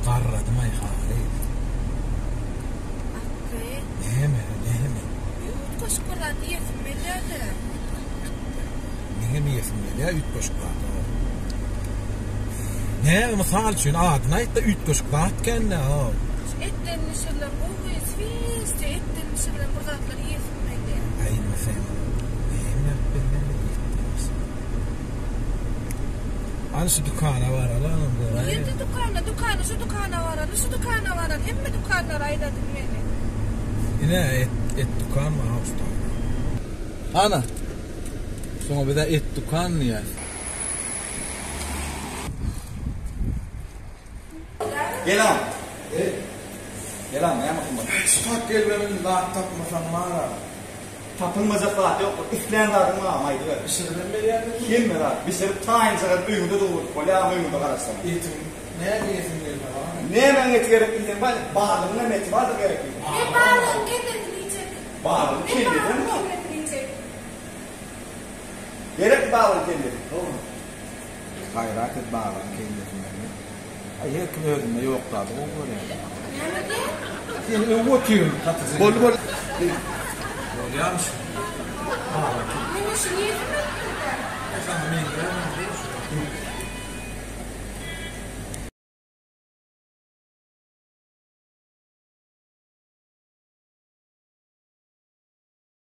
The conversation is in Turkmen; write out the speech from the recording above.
Garradym-aý haly. Akgy. Näme, näme? Üýtgeşik bir zat iýesim gelýär-de. Meňem iýesim gelýär üýtgeşik zat. Näme, mysal üçin, adyny aýt-da, üýtgeşik zat kän-dä, ho. Şu etden bişirilen gowy, swişje etden bişirilen bir zatlar iýesim gelýär. Aý, indi sen näme ýazyp bermeli etden bişirilen? Hany şu dükana baraly, onam göräýeli. Nirde dükana, dükana, şu dükana baraly, şu dükana baraly, hemme dükanlara aýladyň meni. Ine, et, et dükan bar, ho, şu taýda. Ana, şoňa biz-ä et dükan diýýäs. Gel agam. Gel agam, näme gymmat? Çykyp gelmegin zat tapmasaň bar-a. Tapylmajak zat ýokdur. Islän zadyň bar agam, aýdyber. Bişiribem berýärmi? Hemme zat. Bişirip taýynjyk edip öýüňde dogrudyp bolýar agam, öýüňde garaşsaň. Etiň näme iýesiň gelse bar. Nämäň eti gerek diýseň bar, balygyň hem eti bardyr gerek diýseň. Men balygyň kellesini iýjek. Balygyň kellesem bar. Men balygyň kellesini iýjek. Gerekmi balygyň kellesi? Dogry. Gaýrat et balygyň kellesinden. Aý her kim özünde ýok zady gowy görýär. Näme diýýäň? Seni öwüp otyryn satyjy. Boldy boldy. Bolýamyş. Balygyň kellesi. Meni şu nirden öpdüňkä? Saňa meňzärmi?